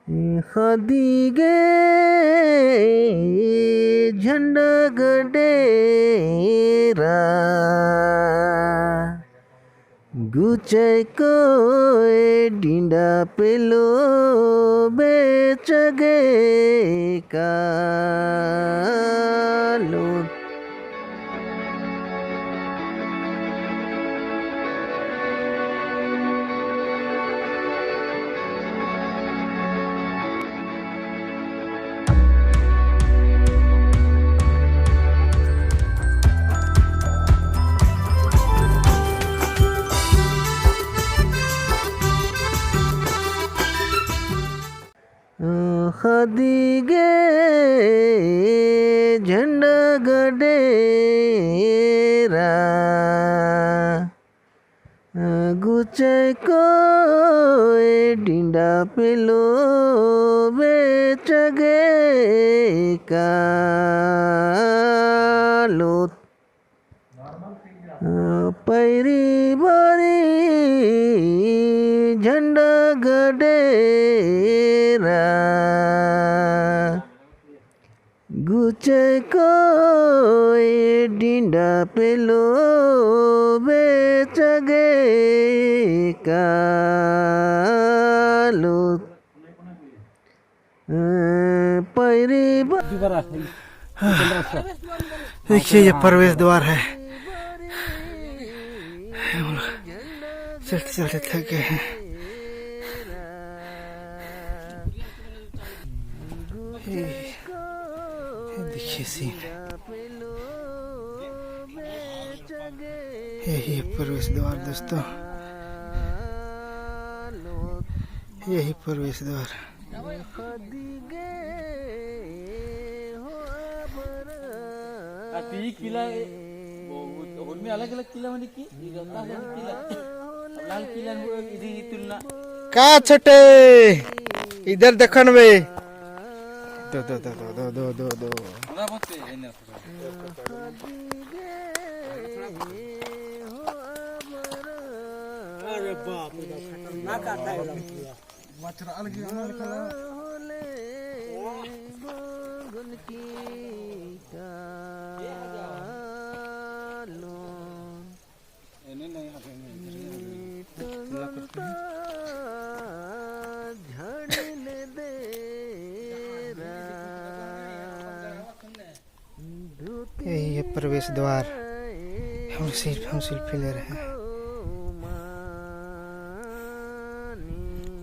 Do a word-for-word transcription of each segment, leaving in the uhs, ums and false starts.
ख़द्दी गे झंडा गडेरा गुचय कोय डिंडा पेलो बेचगे कालो। ख़द्दी गे झंडा गडेरा गुचय कोय डिंडा पेलो बेचगे कालोत। पैरी बारी झंडा गडेरा गुचय कोय डिंडा पेलो बेचगे कालो। पैरी बा- देखिए, ये प्रवेश द्वार है। चलते चलते थक गए हैं। ये, ये देखिए scene। यही प्रवेश द्वार दोस्तों, यही प्रवेश द्वार। आ, ती किला, ए, बहुत, और में अलग-अलग किला मने की, ई रहता है किला। अब लाल किला में इधर ही तुलना। का छोटे, इधर देखन बे। दो, दो, दो। अरे बाप रे बाप, खतरनाक आता है लड़कियाँ। यही है प्रवेश द्वार। हम सिर्फ, हम selfie ले रहे हैं।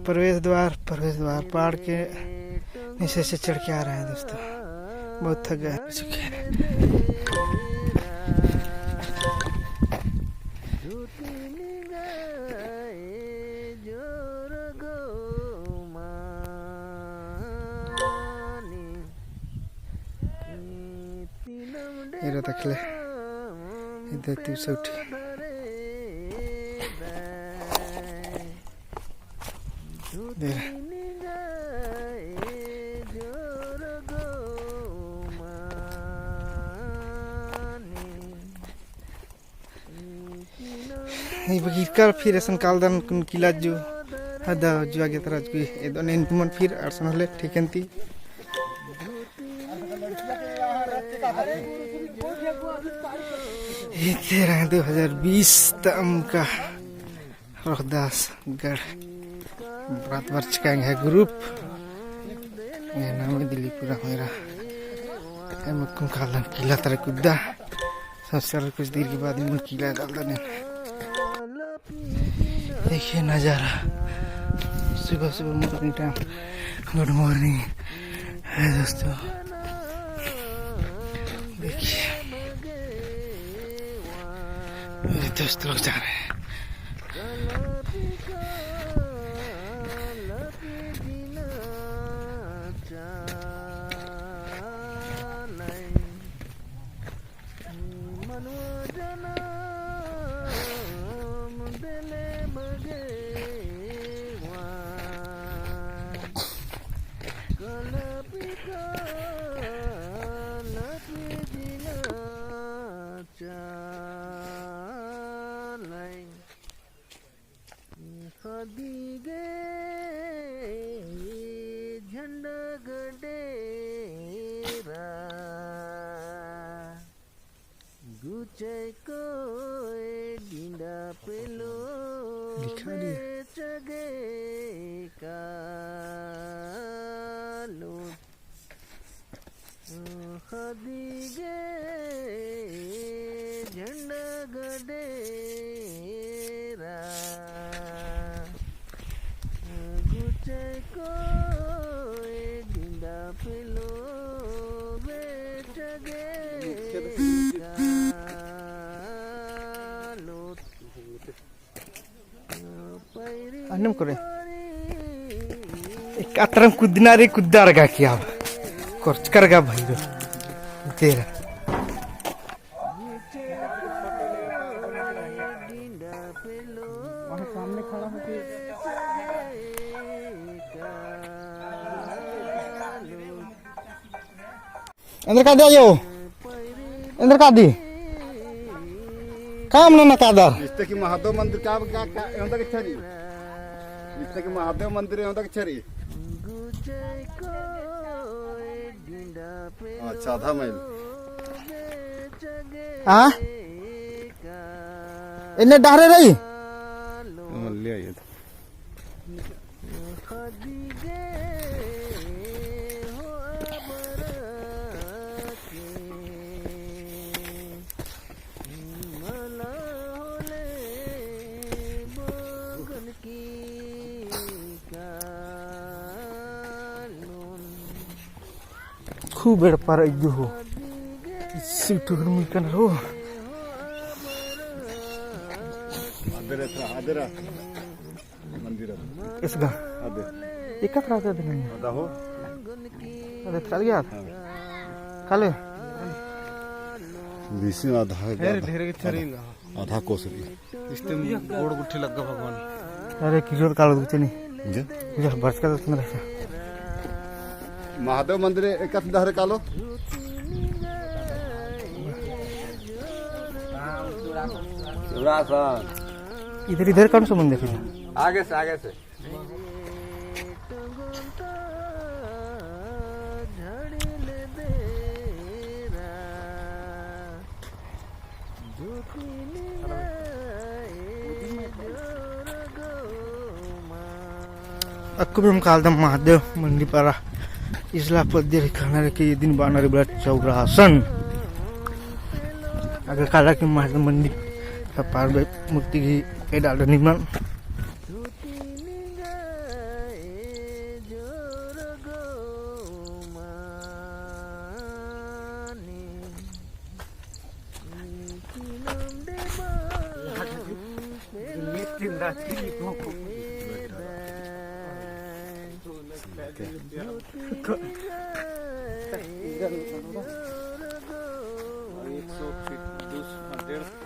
प्रवेश द्वार, प्रवेश द्वार पहाड़ के नीचे से चढ़ के आ रहे हैं दोस्तों। बहुत थक गए, थक चुके हैं। एरा तकले इधर तू सौठी। देर। ई बगीर का फिर असन कालदन कुन किला जू हदा जू आगे तरह जू एदो नेन कुमन फिर अरसन होले ठीक हन्ती। इते रंग दो हजार बीस तम का रोहतास गढ़ बरात बरचका एंग्है group। एंग्है नामे दिली पूरा मेरा। एम कुन कालदन किला तरा कुद्दा। संस्कार कुछ देर के बाद एम किला कालदन। देखिए नज़ारा, सुबह सुबह morning time, good morning है दोस्तों। देखिए, मेरे दोस्त लोग जा रहे हैं। झंडा गडेरा गुचय कोय डिंडा पेलो लिखा दिया। बेचगे कालो। ख़द्दी गे झंडा गडेरा गुचय कोय डिंडा पेलो बेचगे कालो। अन्नेम करे। एक अतरम कुद्दना रे कुद्दार गा किया। कोर्चकर गा भाई रो। तेरा। वहाँ सामने खड़ा होके। एन्देर कादी आयो? एन्देर कादी? काम नना कादर? इस्ते कि महादेव मंदिर का, का, का, एवंदा के छरी? इस्ते कि महादेव मंदिर एवंदा के छरी? अच्छा, आधा माइल। हाँ? एन्ने डहरे रई? मल्लिया ये तो। खूब एड़पा रई हो। इसी टुहर मुल्कन हो। अदरा, अदरा। मंदिर अदे। इसगा। अदे। एका तरह से अदे नहीं। अदा हो। अदे चल गया। हाँ। काले। बीसी आधा ढेर, आधा। ढेर के चरी आधा। आधा कोस रई। इस्ते गोड़ गुट्ठी लग्गा भगवान। अरे, किलोर कालो दुचनी। जे? जा, बरचका दुचनी रहा। महादेव मंदिर एकासे डहरे कालो। इधर, इधर कौन सा मंदिर है? आगे से, आगे से। अक्कुम कालदम महादेव मंडी पारा इसला पद्दे रे खाना रे के इदिन बाना रे बड़ा चौरासन। अगर काला के महादेव मंडी का पार बे मूर्ति की ए डाल निमन। एक सौ फीट, दो सौ, डेढ़ सौ